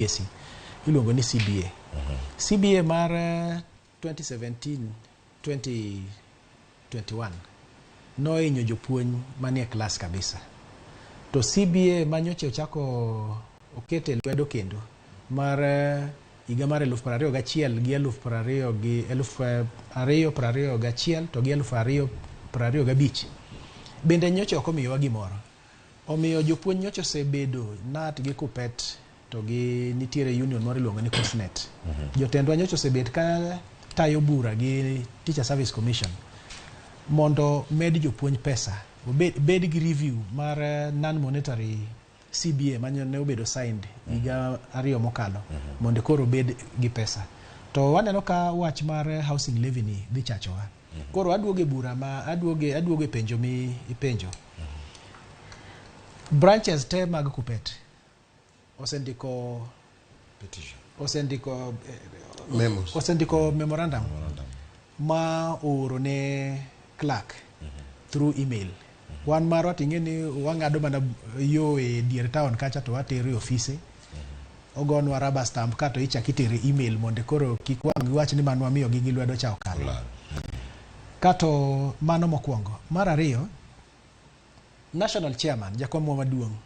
TSC iluongo ni CBA. CBA mar 2017 2021 nohinyo jopuonj manie klas kabisa. To CBA manyocha ochako okete lwedo kendo mar higa mar 2021 gi 20 gi 2021 to gi 2025 bende nyocha ok omiyowa gimoro. Omiyo jopuonj nyocha osebedo KNUT gi KUPPET to gi nitiere union moro iluongo ni KUSNET. Jotendwa nyocha osebet ka tayo bura gi Teacher Service Commission mondo med jopuonj pesa, obed bed gi review mar non-monetary CBA mane obedo signed higa 2 mokalo mondo koro obed gi pesa. To waneno ka wach mar housing levy ni dhi chachowa. Koro aduogo e bura ma aduogo e penjo mi ipenjo. Branches te mag KUPPET osendiko petition, osendiko memos, osendiko memorandum memorandum ma ooro ne clerk through email. Wan marwa ting'e ni wang'ado mana yo e dier town kacha to watero e ofise. Ogonwa rubber stamp ka to ichak itere email mondo koro kik wang' giwach ni mano wamiyogi gi lwedo cha okalo. Olal. Kato mano mokwongo. Mar ariyo, national chairman, jakomwa maduong',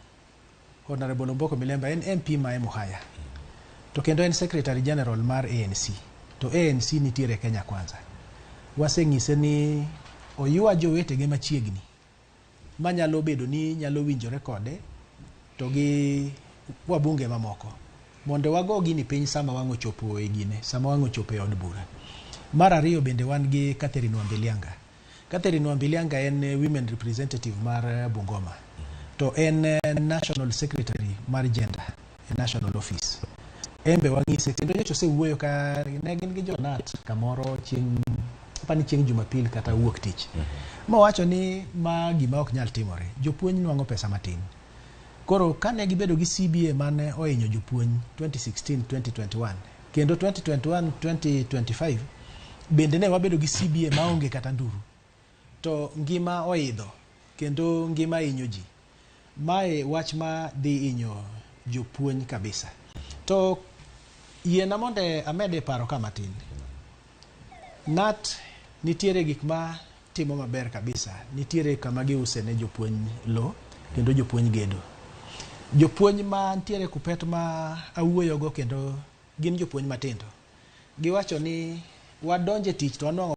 Honorable Omboko Milemba en MP ma Emuhaya. To kendo en secretary general mar ANC. To ANC nitiere Kenya Kwanza. Waseng'ise ni oywa jowetege machiegni manyalo bedo ni nyalo winjore kode to gi wabunge mamoko mondo wago gini piny sama wang' ochopo e gine, sama wang' ochopo e od bura. Mar ariyo bende wan gi Catherine Wambilianga. Catherine Wambilianga en women representative mar Bungoma. To en national secretary mar gender e national office. En be wang'ise kendo nyocha osewuoyo ka ne gin gi jo-KNUT kamoro chieng' apani chieng' Jumapil kata wuok tich. Mowacho ni ma gima ok nyal timore. Jopuonj nwang'o pesa matin. Koro kane gibedo gi CBA mane ohinyo jopuonj 2016-2021 kendo 2021-2025 bende ne wabedo gi CBA maonge kata nduru. To ngima oidho kendo ngima hinyo ji. Mae wach ma dhi hinyo jopuonj kabisa. To yiena mondo amede paro ka matin. KNUT nitiere gik ma timo maber kabisa. Nitiere kama giuse ne jopuonj lo kendo jopuonj gedo. Jopuonj ma nitiere KUPPET ma awuoyogo kendo gin jopuonj matindo. Giwacho ni wadonje tich to wanwang'o